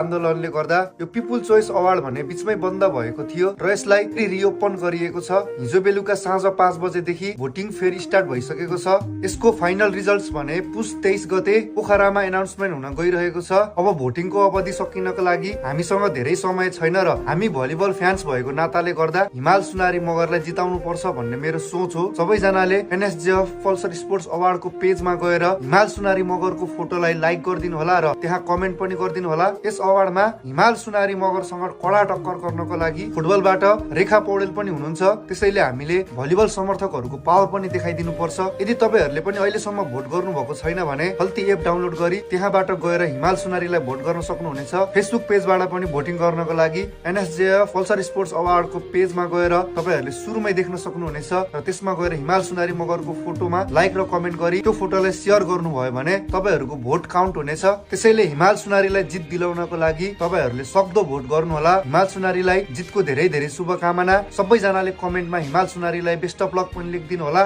आन्दोलनले गर्दा यो पिपुल चोइस अवार्ड भन्ने बीचमै बन्द भएको थियो र यसलाई रिओपन गरिएको छ। हिजो बेलुका साँझ 5 बजेदेखि भोटिङ फेरि स्टार्ट भइसकेको छ। यसको फाइनल रिजल्ट्स भने पुस 23 गते पोखरामा एनाउन्समेन्ट हुन गइरहेको छ। अब भोटिङको अवधि सकिनको लागि हामीसँग धेरै समय छैन र हामी भलिबल फ्यान्स भएको नाताले गर्दा हिमाल सुनारी मगरलाई जिताउनु पर्छ भन्ने मेरो सोच हो। सबैजनाले एनएसजेएफ पल्सर स्पोर्ट्स अवार्डको पेजमा गएर हिमाल सुनारी मगरको फोटोलाई लाइक गरिदिनु होला र त्यहाँ कमेन्ट पनि गरिदिनु होला। यस अवार्डमा हिमाल सुनारी मगरसँग कडा टक्कर गर्नको लागि फुटबलबाट रेखा पौडेल पनि हुनुहुन्छ। त्यसैले हामीले भलिबल समर्थकहरूको पावर पनि देखाइदिनु पर्छ। यदि तपाईहरूले पनि अहिलेसम्म भोट गर्नु भएको छैन भने हल्ती एप डाउनलोड गरी त्यहाँबाट गएर हिमाल सुनारीलाई भोट गर्न सक्नुहुनेछ। फेसबुक पेजबाट पनि भोटिङ गर्नको लागि एनएसजेएफ पल्सर स्पोर्ट्स अवार्डको पेजमा गएर तपाईहरूले सुरुमै देख्न सक्नुहुनेछ र त्यसमा गएर हिमाल सुनारी मगरको फोटोमा लाइक र कमेन्ट गरी त्यो फोटोलाई सेयर गर्नुभयो भने तपाईहरूको भोट काउन्ट हुनेछ। त्यसैले हिमाल सुनारीलाई जित दिलाउनको लागि तपाईहरूले सक्दो भोट गर्नुहोला। हिमाल सुनारीलाई जितको धेरै धेरै शुभकामना। सबैजनाले कमेन्टमा हिमाल सुनारीलाई बेस्ट अफ लक पनि लेखिदिनु होला।